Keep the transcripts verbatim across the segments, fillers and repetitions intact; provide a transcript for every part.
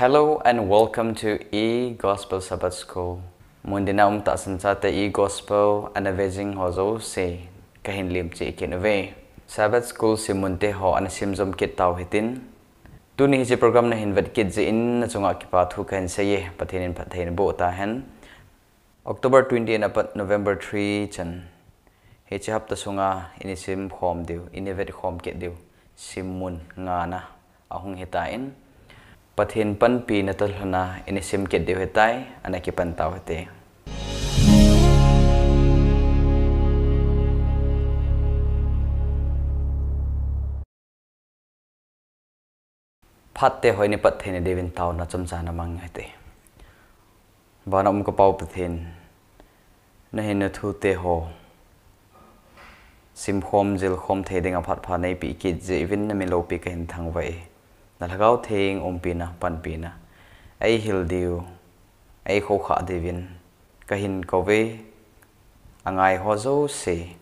Hello and welcome to E Gospel Sabbath School. Mun tina um tahsan chate E Gospel ana ve jing ho jouse kahin lemcheh kit uve. Sabbath School simmun te ho ana sim jom kit tau hitin. Tuni hiche program nahin vet kit jeh in nachunga kipa thu kahin seiye, Pathen in phatthei naboh tahen. October twenty apat November three chan, hiche hapta sunga ini sim khom diu, ini vet khom kit diu simmun ngana ahung hitan, Pathen panpina toh lhona ini sim kit diu hitai, ana kipan tau hite. Phat te ho ini phatthei na diuvin taona chomcha namang hite. Vana um ka Pau Pathen, nahin na thu te ho sim khom jil khom thei dinga phat pha neipeh kit jeh uvin namin loupi kahin thangvah e. Na Lhagao Theng umpina, panpina eihil diu, eikhoukhah diuvin kahin kouve. Angai ho jouse,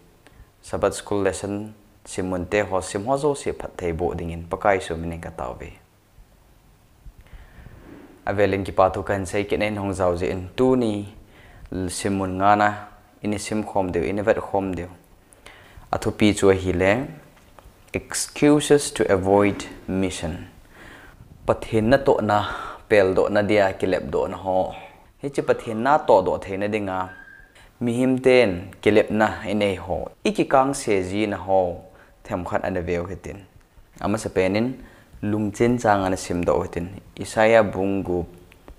Sabbath School lesson simmun te ho sim ho jouse phatthei boh dingin Pakai Jesu minin kataove. Avelin kipa thu kahin sei kit in, hung jao jeh in, tuni simmun ngana ini sim khom diu, ini vet khom diu athupi chu ahile, Excuses to Avoid Mission. Pathen natohna, peldohna dia kilepdohna ho. Hiche Pathen natohdoh theina dinga mihem ten kilepna inei ho, ikikangse jina ho themkhat ana veu hitin. Amasapen in lungchin chang ana simdoh hitin, Isaiah bung gup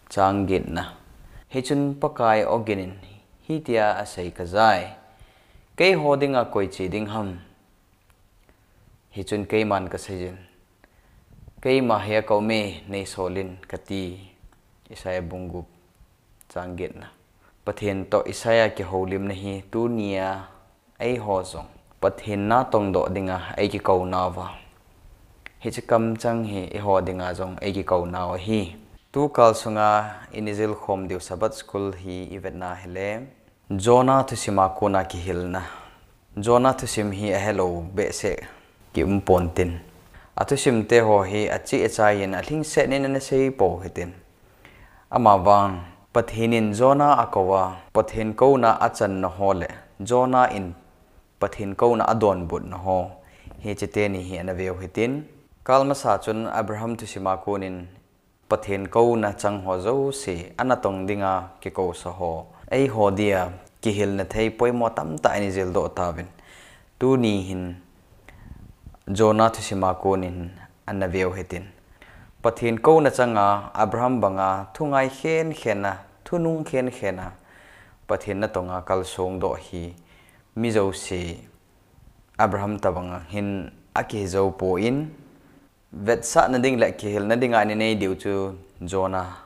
chang getna. Hichun Pakai ogin in hitia asei kajai, Keiho dinga koi che ding ham? Hichun keiman kaseijin, Keima hi a koume, neisol in, kati. Isaiah bung gup chang getna. Pathen toh Isaiah kihoulimna hi tunia eiho jong Pathen natongdoh dinga eikikou nauva, hiche kamchang hi eiho dinga jong eikikou nau ahi. Tukal sunga ini jil khom diu Sabbath School hi ivetna hile, Jonah thusima kona kihilna. Jonah thusim hi ahelou behseh kium pontin, athusim te ho hi acheh achaiyin alhingset in ana seipou hitin. Amavang Pathen in Jonah akouva, Pathen kouna achanna ho le Jonah in Pathen kouna adonbutna ho, hiche teni hi ana veu hitin. Kalmasa chun Abraham thusima konin Pathen kouna chang ho jouse, anatong dinga kikousa ho, eiho dia kihilna thei poimo tamtah ini jildoh tauvin, tuni hin Jonah thusima konin ana veu hitin. Pathen kouna changa Abraham banga thungai khenkhen a, thunung khenkhen a Pathen natonga kalsongdoh hi mi jouse Abraham tobang hin akihi jou pon, vetsahna ding le kihilna dinga inei diu chu Jonah,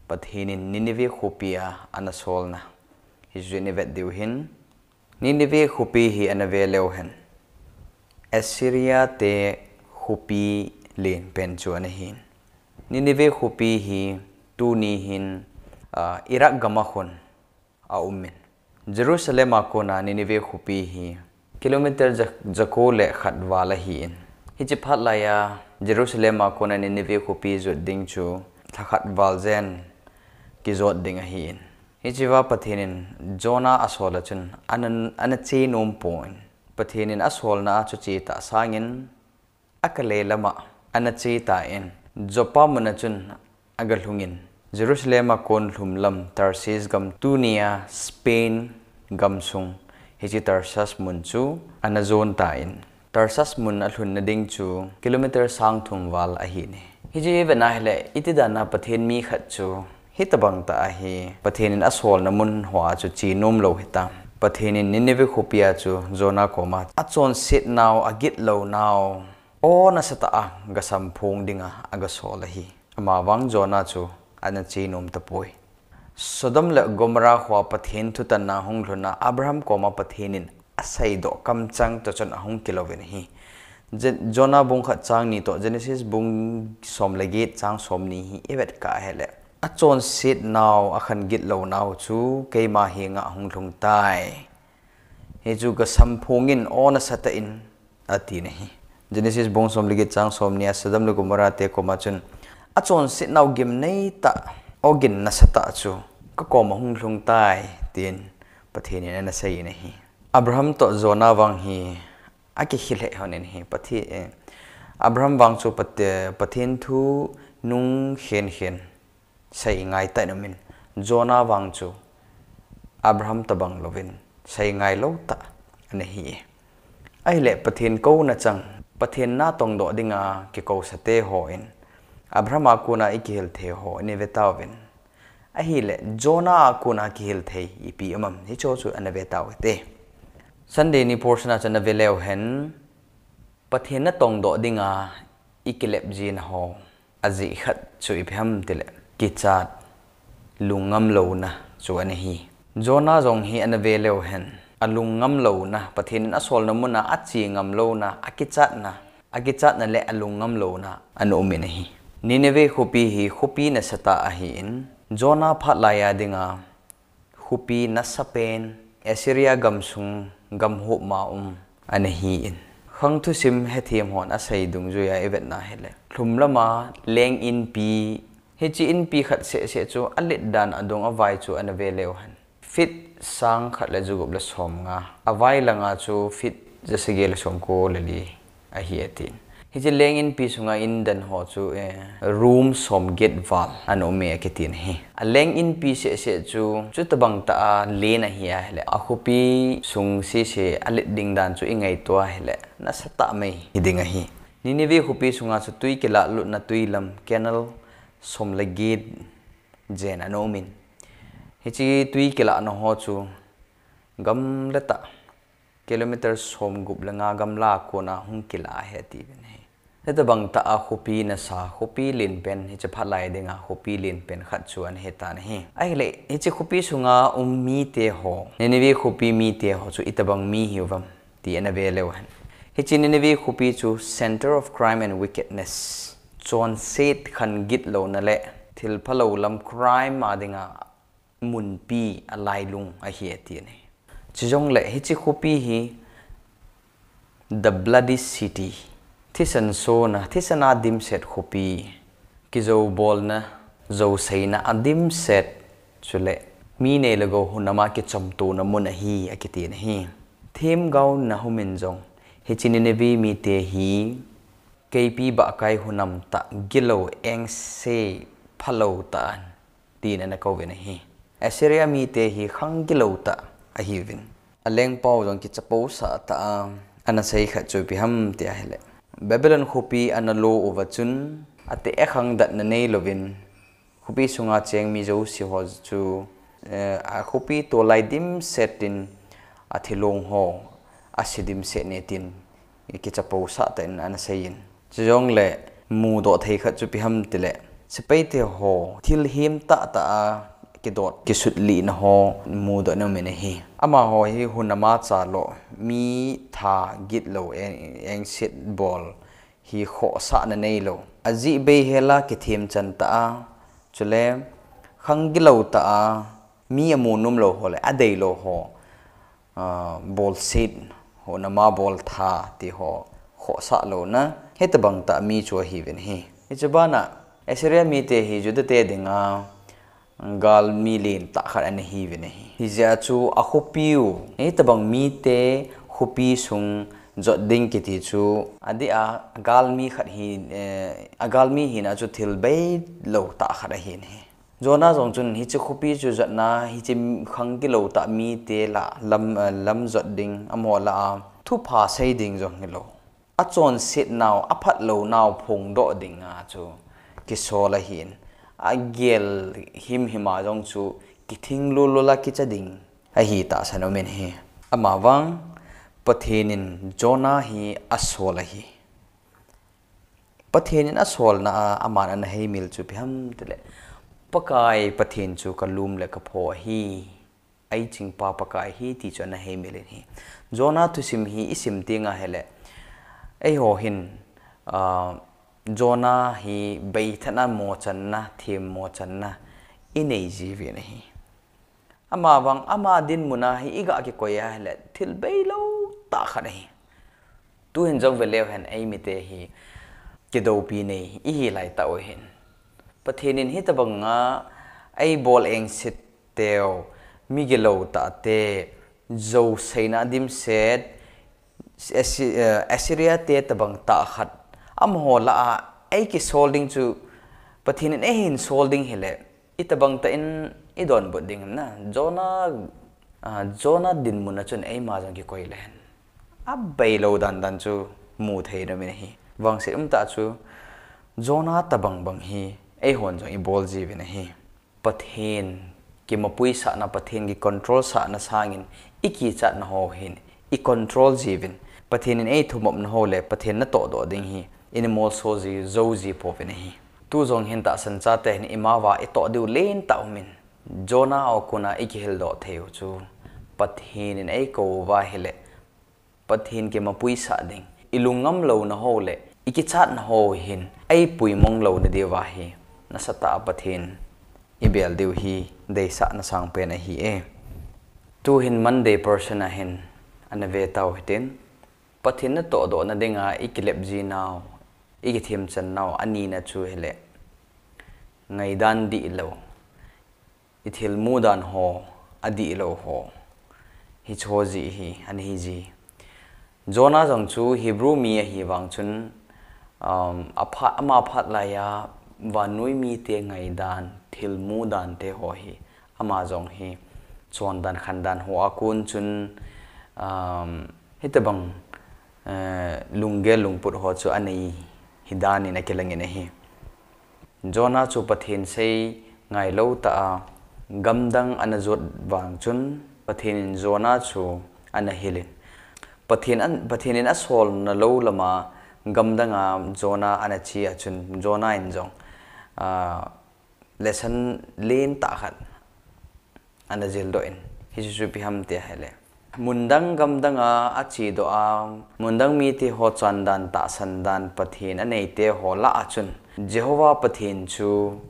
Pathen in Nineveh khopia ana solna, hichu ivet diu hin. Nineveh khopi hi ana ve leu hen, Assyria te khopi lenpen chu ana hin. Nineveh khopi hi tuni hin, ah, Iraq gam a khun aumin, Jerusalem a kona Nineveh khopi hi kilometer ja-, jako le khat val ahin. Hiche phat laiya Jerusalem a kona Nineveh khopi jot ding chu lhakhat val jen kijot ding ahin. Hichea Pathen in Jonah asol a chun ana, ana che nom pon, Pathen in asolna a chu che tah sangin akalei lama ana che tan, Joppa muna chun agalhungin, Jerusalem a kon lhum lam Tarshish gam, tunia Spain gamsung, hiche Tarshish mun chu ana jon tan, Tarshish mun alhunna ding chu kilometer sang thum val ahin. Hiche ivetna hile, iti dana Pathen mi khat chu hitobang tah a hi Pathen in asolna mun hoa chu che nom lou hitam. Pathen in Nineveh khopia chu Jonah koma achonset nau, agit lou nau, o nasatah a gasamphong dinga agasol ahi. Amavang Jonah chu ana che nom tapoi. Sodom le Gomorrah khoa Pathen thutanna hung lhunna Abraham koma Pathen in aseidoh kamchang toh chun ahung kilouvin ahi. Je-, Jonah bung khat chang ni toh Genesis bung som le get chang somni hi ivet kah hile, achonset nau, akhan git lou nau chu keima henga hung lhung tai. Hichu gasamphong in o nasatah in ati nahi. Genesis bung som le get chang somni a Sodom le Gomorrah te koma chun Achonsetnau gimnei tah, ogin nasatah chu kakoma hung lhung tai, tin Pathen in ana seiyin ahi. Abraham toh Jonah vang hi akikhel lheh lhon in ahi. Pathe-, eh, Abraham vang chu Pat-, Pathen thu nung khenkhen sei ngai tah in aumin, Jonah vang chu Abraham tobang louvin sei ngai lou tah ana hi. Ahileh Pathen kouna chang, Pathen natongdoh dinga kikousate hon Abraham a kona ikihil thei ho ana ve tauvin. Ahileh Jonah a kona kihil thei ipi um am, hicheho chu ana ve tau hite. Sunday ni portion a chu ana ve leu hen, Pathen natongdoh dinga ikilep jina ho ajeh khat chu ipi ham tileh, kichat, lungngam louna chu ana hi. Jonah jong hi ana ve leu hen, alungngam louna, Pathen in asolna muna ache ngam louna, akichatna, akichatna le alungngam louna ana umin ahi. Nineveh khopi hi khopi nasatah ahin, Jonah phat laiya dinga khopi nasapen, Assyria gamsung gamhop ma um ana hin. Khang thusim hethem hon asei dungjuiya ivetna hileh, lhumlama leng inpi, hiche inpi khat sehseh chu alet dan adung avai chu ana ve leu hen, feet sang khat le jagup le somnga, avai langa chu feet jasagi le somko le li ahi atin. Hiche leng inpi sunga indan ho chu, eh, room somget val ana ume akitin ahi. Aleng inpi sehseh chu, chutobang tah a len ahi ahileh, akhopi sung sese alet ding dan chu ingaito ahileh, nasatah mai hiding ahi. Nineveh khopi sunga chu twi kilah lutna twi lam, canal som le get jen ana umin, hiche twi kilahna ho chu gamla tah, kilometer somgup le nga gamla kona hung kilah ahi atiuvin ahi. Hitobang tah a khopi nasa, khopi lenpen, hiche phat lai dinga khopi lenpen khat chu ana hitan ahi. Ahileh, hiche khopi sunga um mite ho, Nineveh khopi mite ho chu itobang mi hiuvam ti ana ve leu hen, hiche Nineveh khopi chu center of crime and wickedness, chonset, khangit louna le thil phalou lam, crime a dinga munpi, alailung ahi atin ahi. Chujongleh hiche khopi hi the bloody city, thisan sona, thisan a dimset khopi, kijou bolna, jou seina adimset, chuleh mi nei le gou hunam a kichamtona mun ahi akitin ahi. Themgaona humin jong hiche Nineveh mite hi keipi bahkai hunam tah, gilou, engse, phalou tah ahi, tin ana kouvin ahi. Assyria mite hi khang gilou tah ahiuvin. Alengpau jong kichapousah tah a ana sei khat chu ipi ham ti ahileh, Babylon khopi ana lo uva chun, ateh akhang datna neilouvin, khopi sunga cheng mi jouse ho chu, eh, akhopi tolai dimset in athilong ho ase dimset ne tin kichapousah tah in ana seiyin. Chujongleh mudoh thei khat chu ipi ham tileh, sepaite ho thil hemtah tah a kidot, kisutlihna ho mudoh na umin ahi. Amaho hi hunam a chalo, mi tha, gitlou, eng, engset bol hi khohsahna neilou, ajeh beihela kithemchan tah a, chule khang gilou tah a, mi amu nomlou ho le adeilou ho, ah, bolset, hunam a boltha ti ho khohsah louna, hitobang tah mi chu ahiuvin ahi. Hiche bana Assyria mite hi Juda te dinga galmi lentah khat ana hiuvin ahi. Hijeh a chu akhopiu, hitobang mite khopi sung jot ding kiti chu, adeh a galmi khat hi, eh, agalmi hina chu thil beilou tah khat ahin ahi. Jonah jong chun hiche khopi chu jotna, hiche khang gilou tah mite lah lam, eh, lam jot ding, amaho lah a thupha sei ding jong hilou, achonsetnau, aphatlounau phongdoh dinga chu kisol ahin, agel himhim a jong chu kithing lulul a kicha ding ahi tahsan umin ahi. Amavang Pathen in Jonah hi asol ahi. Pathen in asolna a aman ana heimil chu ipi ham tileh, Pakai Pathen chu kalum le kapho ahi, eichingpa Pakai hi ti chu ana heimil in ahi. Jonah thusim hi isim teng ahileh, eiho hin, ah, Jonah hi beithatna, mochanna, themmochanna inei jiuvin ahi. Amavang ama dinmuna hi iga kikoi ahileh thil beilou tah khat ahi. Tuhin jong veleu hen, eimite hi kidoupi nei ihi laitah u hin, Pathen in hitabang a eibol engset teu, migilou tah te, jou seina dimset, Assi-, eh, Assyria te tabang tah khat amaho lah a eikisol ding chu Pathen in eihin sol ding hile, itabang tah in idonbut ding na. Jonah, ah, Jonah dinmun a chun eima jong kikoi le hen. Abeilou dan dan chu mu thei na min ahi. Vangset umtah chu Jonah tabang bang hi eihon jong ibol jiuvin ahi. Pathen kimapuisahna, Pathen kicontrol sahna sangin ikichatna ho hin icontrol jiuvin. Pathen in eithumopna ho le Pathen natohdoh ding hi inamolso ji, jou ji pouvin ahi. Tu jong hin tahsan chate hin ima uva itoh diu lentah umin. Jonah a kona ikihildoh theiu chu Pathen in eikou uva hile, Pathen kimapuisah ding, ilungngam louna ho le ikichatna ho hin eipuimong louna diuva hi nasatah a Pathen ibel diu hi deisahna sangpen ahi e. Tu hin Monday portion a hin ana ve tau hitin, Pathen natohdohna dinga ikilep jinau, ikithemchannau anina chu hile, ngaidan dihlou, ithilmu dan ho adihlou ho, hiche ho jeh hi ana hi ji. Jonah jong chu Hebrew mi ahi vang chun, um, aphat, ama phat laiya vannoi mite ngaidan, thilmu dante ho hi ama jong hi chondan khandan ho a kon chun, um, hitabang, eh, lunggel lungput ho chu anei hidan in akilangin ahi. Jonah chu Pathen sei ngailou tah a gamdang ana jot vang chun Pathen in Jonah chu ana hilin, Pathen an, Pathen in asolna lou lama gamdang a Jonah ana che a chun Jonah in jong, ah, lesson lentah khat ana jildoh in, hichu chu ipi ham tia hile, mundang gamdang a achedoh a, mundang mite ho chandan tahsan dan Pathen aneite ho lah a chun Jehovah Pathen chu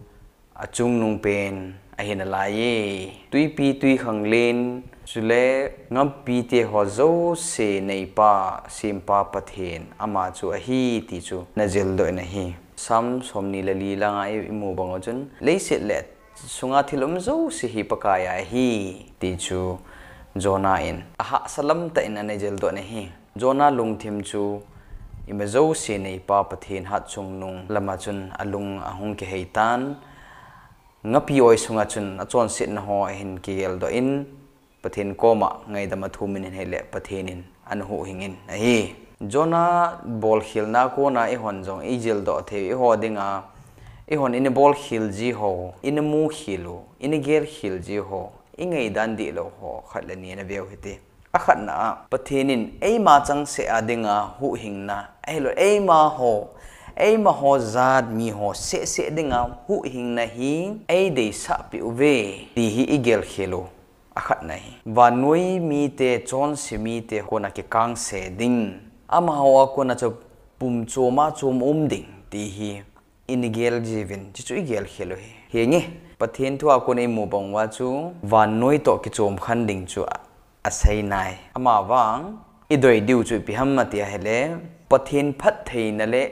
achungnung pen ahi nalaiye. Twipi twikhang len chule ngampite ho jouse neipa, sempa Pathen ama chu ahi ti chu ana jildoh in ahi. Psalm somni le li langa i, imu bang u chun, leiset le sunga thil um jouse hi Pakai a ahi ti chu Jonah in ahahsa lamtah in ana jildoh in ahi. Jonah lungthim chu ima jouse neipa Pathen hatchungnung lama chun alung ahung kihei tan, ngapi oi sunga chun achonsetna ho ahin kigeldoh in, Pathen koma ngaidam athumin ahile Pathen in ana huhhingin ahi. Jonah bolkhelna kona eihon jong ijildoh thei, eiho dinga, eihon ina bolkhel ji ho, ina mukhel u, ina gelkhel ji ho, ingaidan dihlou ho khat le ni ana veu hite. Akhatna a, Pathen in eima changseh a dinga huhhingna, ahilou, eimaho, eimaho jat miho sehseh dinga huhhingna hi eideisahpeh uve ti hi igelkhel u. Akhatna hi, vannoi mite, chonse mite kona kikangse ding, amaho a kona chu pum chom a chom um ding ti hi ina gel jiuvin, chuchu igelkhel u hi. Henge, Pathen thu a kona imu bang uva chu vannoi toh kichom khen ding chu a, asei nai. Amavang idei diu chu ipi ham ati ahile, Pathen phattheina le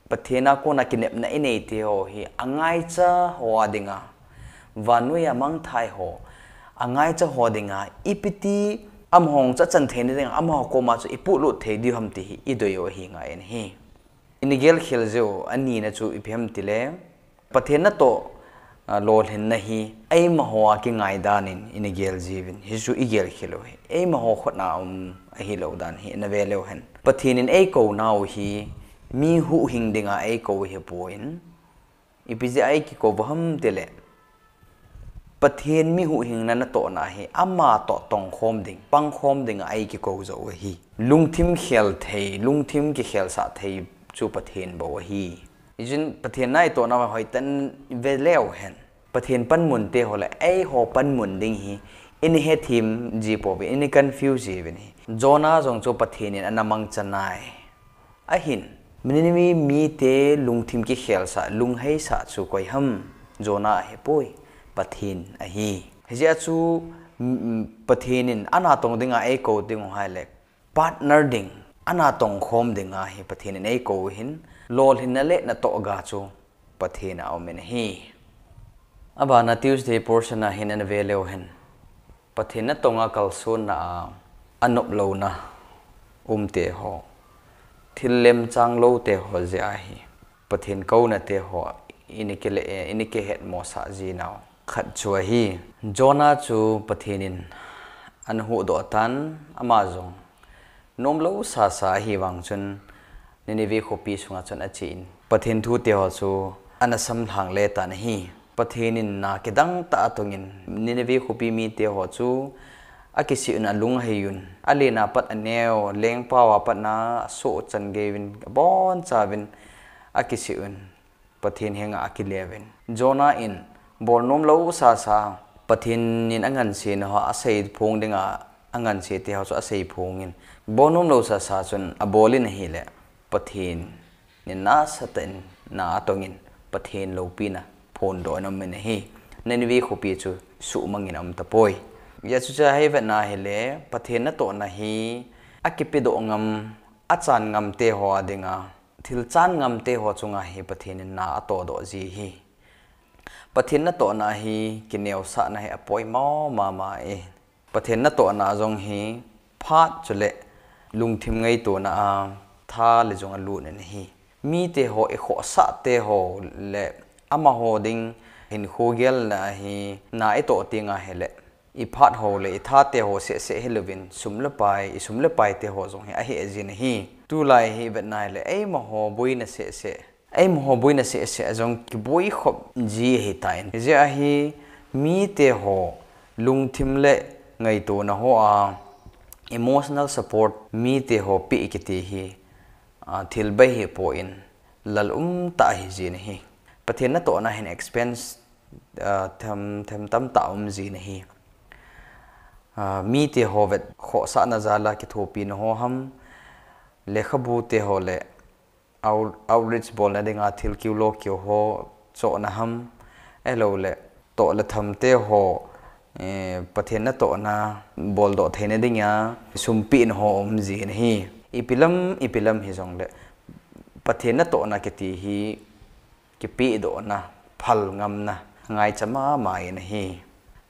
Pathen a kona kinepna inei te ho hi angaicha ho a dinga, vannoi a mangthai ho, angaicha ho dinga, ipiti amahon chu achan theina dinga, amaho koma chu ipuilut thei diu ham ti hi idei u ahi ngai in ahi. Ina gelkhel jeh u anina chu ipi ham tile, Pathen natoh, a, lolhinna hi eimaho a kingai dan in ina gel jiuvin, hichu igelkhel u hi eimaho khut a um ahilou dan hi ina ve leu hen. Pathen in eikou nau hi mi huhhing dinga eikou u hipon, ipi jeh a eikikou u ham tile, Pathen mi huhhingna natohna hi ama toh tongkhom ding, pangkhom dinga eikikou joh u ahi. Lungthim khel thei, lungthim kikhelsah thei chu Pathen bou ahi. Hijeh in Pathen na itohna hoitah in ve leu hen, Pathen panmun te ho le eiho panmun ding hi ina hethem ji pouve, ina confuse jiuvin ahi. Jonah jong chu Pathen in ana mangcha nai. Ahin, Nineveh mite lungthim kikhelsah, lungheisah chu koi ham? Jonah ahipoi, Pathen ahi. Hijeh a chu, mm, Pathen in ana tong dinga eikou ding u ahile, partner ding, ana tongkhom dinga hi Pathen in eikou u ahin, lolhinna le natoh ga chu Pathen a um in ahi. Abana Tuesday portion a hin ana ve leu hen, Pathen natong a kalsonna a anop louna um te ho, thil lemchang lou te ho jeh ahi Pathen kouna te ho ini kile, ini kihet mosah ji nau khat chu ahi. Jonah chu Pathen in ana huhdoh tan, ama jong nomlou sasa ahi vang chun Nineveh khopi sunga chun ache in Pathen thu te ho chu ana samlhang le tan ahi. Pathen in na kidang tah atong in Nineveh khopi mi te ho chu akisih un, alung ahei un, alen a pat aneo, lengpao a pat na asoh chan gei uvin, abonchauvin akisih un, Pathen henga akile uvin. Jonah in bol nomlou sasa, Pathen in angansena ho asei phong dinga anganse te ho chu asei phong in, bol nomlou sasa chun abol in ahile, Pathen in nasatah in na atong in Pathen loupina phondoh in aum in ahi. Nineveh khopi chu suhmang in aum tapoi. Hijeh chun chu hi vetna hile, Pathen natohna hi akipedoh ngam, achan ngam te ho a dinga, thil chan ngam te ho chunga hi Pathen in na atohdoh ji ahi. Pathen natohna hi kineosahna hi apoimo mama e. Pathen natohna jong hi phat chule lungthim ngaitona a tha le jong alut in ahi. Mi te ho, i khohsah te ho le amaho ding hinkho gelna hi na itoh teng ahile, i phat ho le i tha te ho seh seh hilouvin, sum le pai, i sum le pai te ho jong hi aheh jin ahi. Tulai hi vetna hile, eimaho boina seh seh, eimaho boina seh seh jong kiboi khop ji ahitan. Hijeh a hi mi te ho lungthim le ngaitona ho a emotional support mi te ho pe kiti hi, a, thil bai hipon, lal um tah ahi jin ahi. Pathen natohna hin expense, a, them, them tamtah um jin ahi. A, mi te ho vet khohsahna jal a kithopina ho ham, lekhabu te ho le out-, outreach bolna dinga thil kiu lo kiu ho chohna ham, ahilou le toh le tham te ho, eh, Pathen natohna boldoh theina dinga sumpehna ho um jin ahi. Ipi lam, ipi lam hijongle Pathen natohna kiti hi kipehdohna, phalngamna, ngaicha mama in ahi.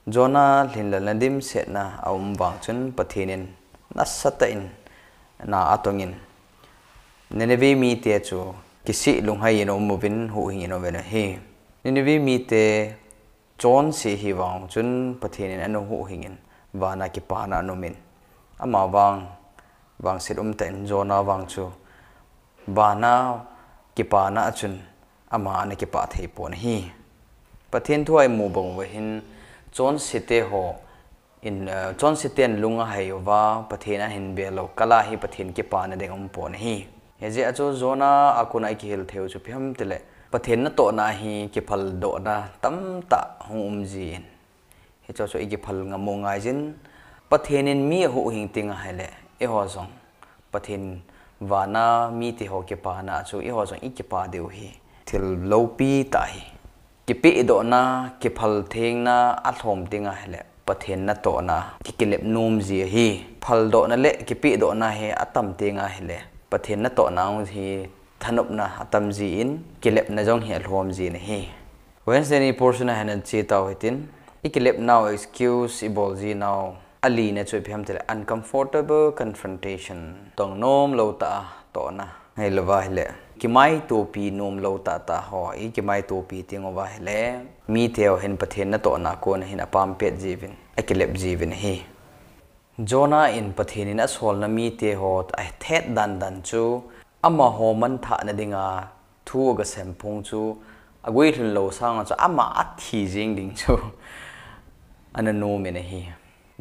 Jonah lhinlelna dimsetna aum vang chun Pathen in nasatah in na atong in Nineveh mi te chu kisih lunghei in aum uvin, huhhing in aum uvin ahi. Nineveh mi te chonse ahi vang chun Pathen in ana huhhing in, vana kipana ana um in, ama vang, vangset umtah in Jonah vang chu vana kipana a chun ama ana kipah thei pon ahi. Pathen thu a imu bang uva hin, chonse te ho in, eh, chonse ten lung ahei uva, Pathen ahin bel lou kah a hi Pathen kipana ding um pon ahi. Hijeh a chu Jonah a kona ikihil thei u chu ipi ham itile, Pathen natohna hi kiphaldohna tamtah hung um jin, hiche chu ikiphal ngam u ngai jin. Pathen in mi ahuhhing teng ahile, eiho jong Pathen vana mi te ho kipana chu eiho jong ikipa diu hi thil loupi tah ahi. Kipehdohna, kiphalthengna alhom teng ahile, Pathen natohna kikilep nom ji ahi. Phaldohna le kipehdohna hi atam teng ahile, Pathen natohna hi thanopna atam jin, kilepna jong hi alhom jin ahi. Wednesday ni portion a hin ana che tau hitin, ikilepnau excuse ibol jinau alina chu ipi ham itile uncomfortable confrontation. Tong nomlou tah a tohna. Ahilouva ahile, kimaitopi nomlou tahtah ho, ikimaitopi teng uva ahile, mi te ho hin Pathen natohna a kona hin apam pet jiuvin, akilep jiuvin ahi. Jonah in Pathen in asolna mi te ho athet dandan chu, amaho manthahna dinga thu agasem phong chu, aguilhun lou sanga chu ama athi jeng ding chu ana nom in ahi.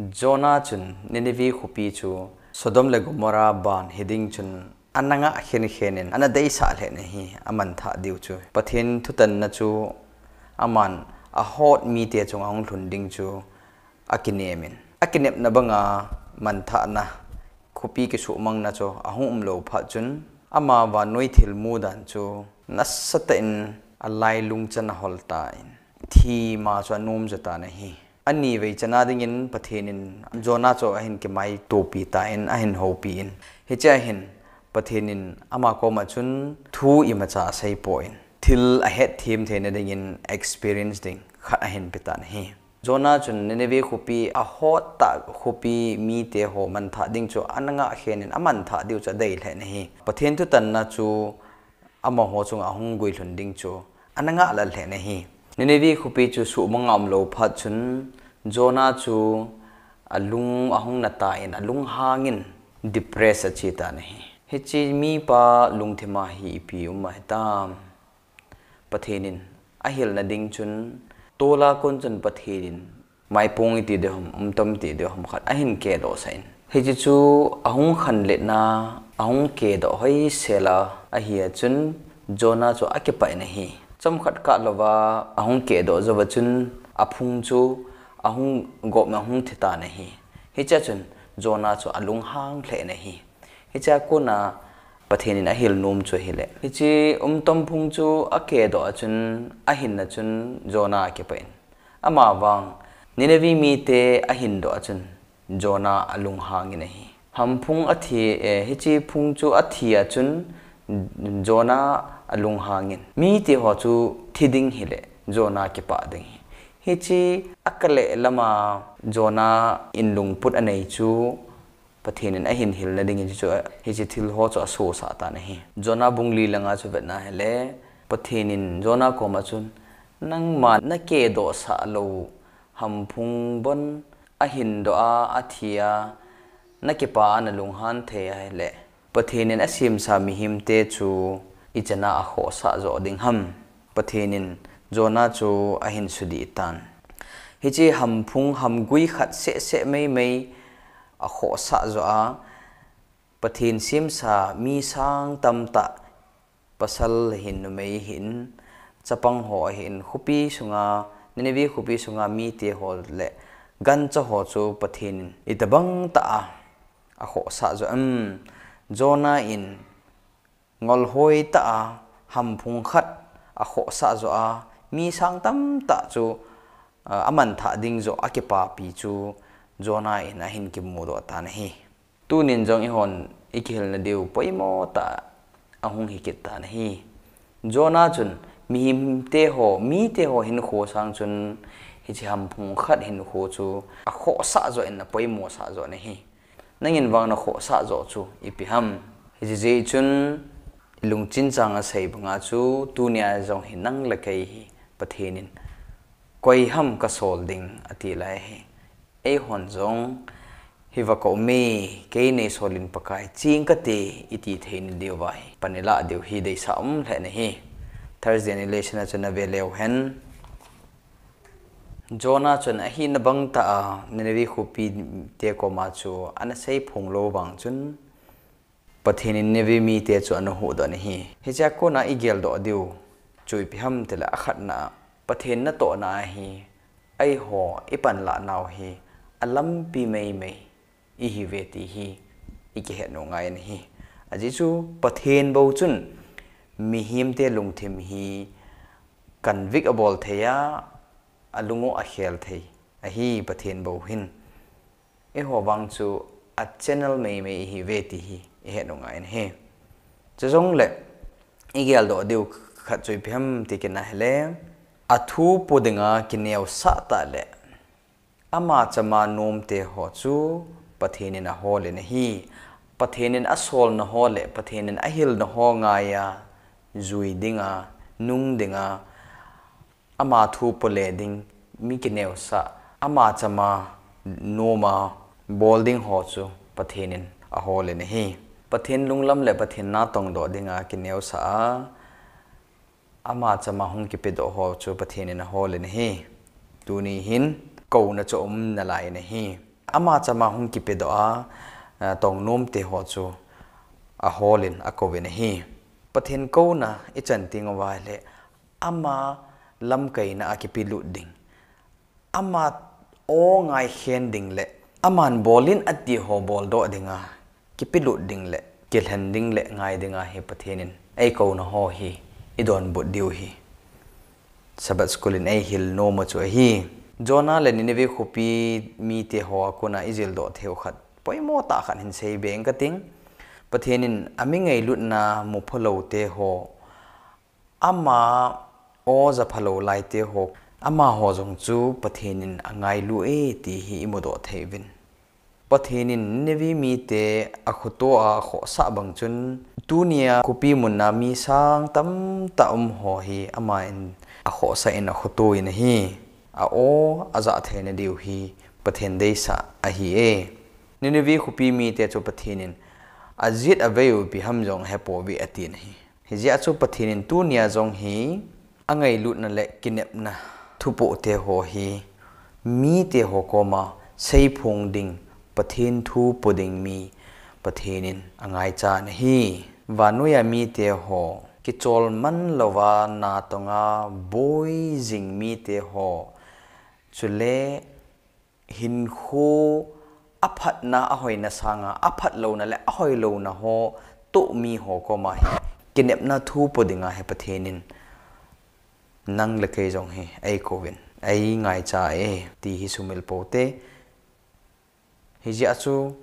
Jonah chun Nineveh khopi chu Sodom le Gomorrah ban hiding chun ana ngah khenkhen in, ana deisah lheh in ahi, amanthah diu chu. Pathen thutanna chu aman ahot mi te chunga ahung lhun ding chu akinem in, akinepna banga manthahna, khopi kisuhmangna chu ahung umlou phat chun, ama vannoi thilmu dan chu nasatah in alailung chan ahol tan, thima chu anom jo tan ahi. Anivei chana dingin Pathen in Jonah chu ahin kimaitopi tan, ahin houpi in, hichea hin Pathen in ama koma chun thu imacha aseipon, thil ahet them theina dingin experience ding khat ahin pe tan ahi. Jonah chun Nineveh khopi, ahot tah khopi mite ho manthah ding chu ana ngah khen in amanthah diu chu adei lheh in ahi. Pathen thutanna chu amaho chunga ahung guilhun ding chu ana ngah lal lheh in ahi. Nineveh khopi chu suhmang a um lou phat chun Jonah chu alung ahung na tan, alunghang in depress achi tan ahi. Hiche mipa lungthim a hi ipi um ahitam? Pathen in ahilna ding chun, tol a kon chun Pathen in maipung iti ding ham, umtom iti ding ham khat ahin kedoh sah in. Hiche chu ahung khanletna, ahung kedoh hoisel a ahi a chun Jonah chu akipah in ahi. Chomkhat kah louva ahung kedoh jou va chun aphung chu ahung gop in ahung thi tan ahi. Hichea chun Jonah chu alunghang lheh in ahi. Hichea kona Pathen in ahil nom chu ahile, hiche umtom phung chu akedoh a chun, ahinna chun Jonah akipah in. Amavang Nineveh mite ahindoh a chun Jonah alunghang in ahi. Hamphung athi, eh, hiche phung chu athi a chun Jonah alunghang in. Mite ho chu thi ding hile Jonah kipah ding ahi. Hiche akaleh lama Jonah in lungput anei chu Pathen in ahin hilna dingin chu, hiche thil ho chu asosah tan ahi. Jonah bung li langa chu vetna hile, Pathen in Jonah koma chun, nangma nakedoh sah lou hamphung bon ahindoh a, athi a, nakipah a nalunghang thei ahile, Pathen in asemsa mihemte chu ichan a akhohsah joh ding ham? Pathen in Jonah chu ahin sudih tan. Hiche hamphung hamgui khat sehseh meimei akhohsah joh a, Pathen semsa mi sang tamtah, pasal ahin, numei ahin, chapang ho ahin, khopi sunga, Nineveh khopi sunga mite ho le gancha ho chu Pathen in itobang tah a akhohsah joh em? Jonah in ngolhoi tah a hamphung khat akhohsah joh a, mi sang tamtah chu, ah, amanthah ding joh akipapi chu Jonah in ahin kimudoh tan ahi. Tunin jong eihon ikihilna diu poimo tah ahung hikit tan ahi. Jonah chun mihemte ho, mite ho hinkho sang chun hiche hamphung khat hinkho chu akhohsah joh in apoimosah joh in ahi. Nangin vang nakhohsah joh chu ipi ham? Hiche jeh chun ilungchin chang asei banga chu tunia jong hi nang le kei hi Pathen in koi ham kasol ding ati lai hi. Eihon jong hiva ka um e, kei neisol in Pakai ching kate iti theina diuva hi pan ilah diu hi deisah um lheh in ahi. Thursday ni lesson a chun nave leu hen. Jonah chun ahina bang tah a Nineveh khopite koma chu ana seiphong lou vang chun Pathen in Nineveh mite chu ana huhdoh in ahi. Hichea kona igeldoh diu chu ipi ham tile, akhatna, Pathen natohna a hi eiho ipanlah nau hi alampi meimei ihiuve ti hi ikihet u ngai in ahi. Ajeh chu Pathen bou chun mihemte lungthim hi convict abol thei a, alung u akhel thei ahi Pathen bou hin. Eiho vang chu a channel meimei ihiuve ti hi ihet u ngai in ahi. Chujongle igeldoh diu khat chu ipi ham ti kit na hile, athu po dinga kineosah tah le ama chama nomte ho chu Pathen in ahol in ahi. Pathen in asolna ho le Pathen in ahilna ho ngaiya jui dinga, nung dinga, ama thu pole ding, mi kineosah, ama chama noma bol ding ho chu Pathen in ahol in ahi. Pathen lunglam le Pathen natongdoh dinga kineosah a, ama chama hung kipedoh ho chu Pathen in ahol in ahi. Tuni hin kouna chu um nalai in ahi. Ama chama hung kipedoh a, a, tongnomte ho chu ahol in akou in ahi. Pathen kouna ichan teng uva le ama lamkaina a kipelut ding, ama o ngaikhen ding le aman bol in ati ho boldoh dinga kipelut ding le kilhen ding le ngai dinga hi Pathen in eikouna ho hi idonbut diu hi Sabbath School in eihil nom u chu ahi. Jonah le Nineveh khopi mite ho a kona ijildoh theiu khat poimo tah khat hin seibe ing kating. Pathen in ami ngailutna muphalou te ho Ama aw japhalou laite ho, amaho jong chu Pathen in angailu e ti hi imudoh thei uvin. Pathen in Nineveh mite akhoto a akhohsah bang chun, tunia khopi muna mi sang tamtah um ho hi aman akhohsah in akhoto in ahi. A aw ajah theina diu hi Pathen deisah ahi e. Nineveh khopi mite chu Pathen in ajet avei u ipi ham jong ahepouve atin ahi. Hijeh a chu Pathen in tunia jong hi angailutna le kinepna thupoh te ho hi mite ho koma seiphong ding, Pathen thu po ding mi Pathen in angaicha in ahi. Vannoiya mite ho, kichol man louva natonga boi jing mite ho, chule hinkho aphatna ahoina sanga aphatlouna le ahoilouna ho toh mi ho koma hi kinepna thu po dinga hi Pathen in nang le kei jong hi eikou vin, eingaicha e ti hi sumil pou te. Hijeh a chu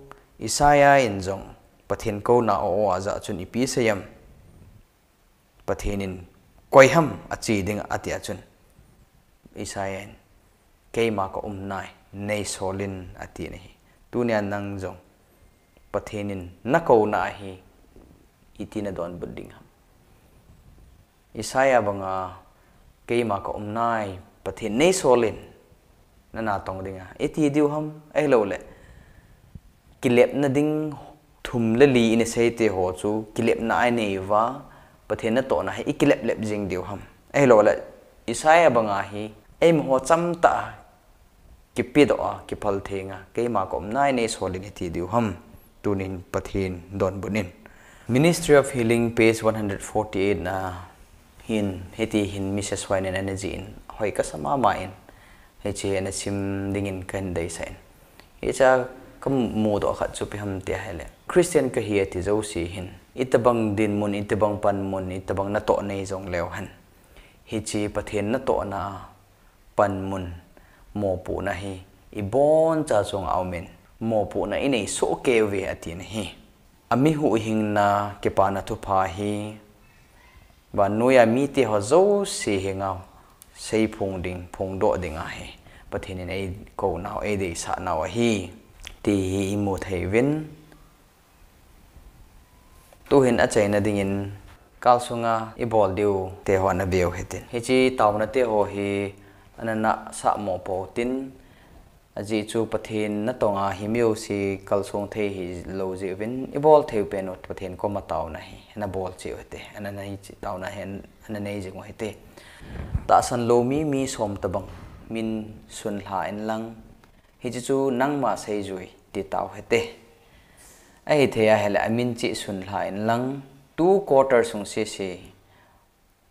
Isaiah in jong Pathen kouna aw aw ajah chun ipi asei em? Pathen in, "Koi ham ache ding?" ati a chun, Isaiah in, "Keima ka um nai, nei sol in," ati in ahi. Tunia nang jong Pathen in nakouna ahi, iti nadonbut ding ham? Isaiah banga, "Keima ka um nai, Pathen nei sol in, na natong dinga," iti diu ham? Ahilouleh kilepna ding thum le li ina seite ho chu kilepna anei uva, Pathen natohna hi ikileplep jing diu ham? Ahilouleh Isaiah banga hi eima ho chamtah a kipedoh a, kiphal theng a, "Keima ka um nai, nei sol in," iti diu ham? Tunin Pathen donbut in. Ministry of Healing, page one hundred forty-eight na hin, hiti hin Missus White in ana jih in, hoi kasa mama in, hiche ana sim dingin kahin deisah in. Hichea kamudoh khat chu ipi ham tia ahile, Christian kahi ati jouse hin, itobang dinmun, itobang panmun, itobang natoh nei jong leu hen, hiche Pathen natohna a panmun, mopohna hi iboncha chunga aum in, mopohna inei soh kei uve ati in ahi. Ami huhhingna kipana thupha hi vannoiya mite ho jouse henga seiphong ding, phongdoh ding ahi. Pathen in eikounau, eideisah nau ahi ti hi imu thei uvin. Tuhin achaina dingin kalsunga ibol diu te ho ana veu hitin. Hiche taona te ho hi ana nahsah mo pou tin, ajeh chu Pathen natonga hi mi jouse kalsong thei hilou jeh uvin, ibol thei u pen u Pathen koma taona hi ana bol cheh u hite, ana nei cheh, taona hi ana nei jing u hite. Tahsan lou mi, mi som tobang min sunlha in lang, hiche chu nangma seijui ti tau hite. Ahithei ahile amin cheh sunlha in lang, two quarter sung sese,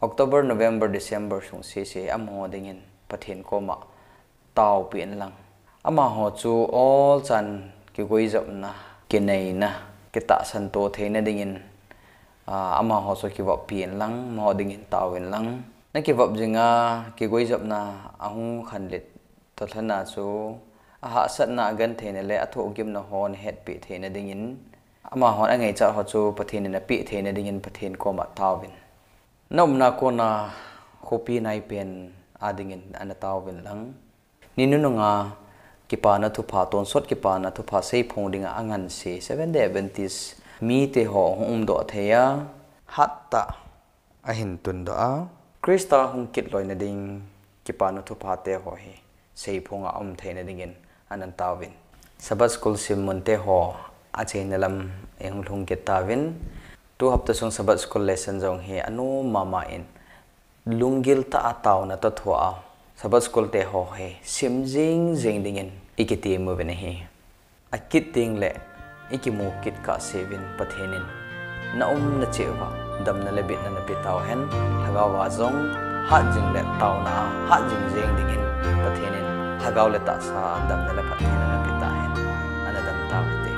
October, November, December sung sese, amaho dingin Pathen koma taopeh in lang. Amaho chu olchan kiguijopna, kineina, kitahsan to theina dingin, ah, amaho chu kivoppi in lang, amaho dingin tao in lang. Nakivop jinga kiguijopna ahung khanlet toh lhana chu ahahsatna, agentheina le athohgimna ho nahetpeh theina dingin, amahon angaichat ho chu Pathen in apeh theina dingin Pathen koma taovin. Naumna kona khopi naipen a dingin ana taovin lang. Ni nununga kipana thupha, tonsot kipana thupha seiphong dinga anganse Seventh Day Adventist mite ho hung umdoh thei a, hattah ahin tundoh a, Christa hung kitloina ding kipana thupha te ho hi seiphonga um theina dingin anan taovin. Sabbath School simmun te ho achaina lam ihung lhung kit tauvin. Tu hapta sung Sabbath School lesson jong hi anom mama in, lunggil tah a taona toh thoa Sabbath School te ho hi sim jing jing dingin ikitem uvin ahi. Akit tengle ikimu kit kahseuvin, Pathen in naumna cheh uva damna le bitna napeh tauhen, lhagao a jong hatjing le taona a hatjing jing dingin Pathen in lhagao le tahsa damna le phattheina napeh tahen. Ana dam tauhite.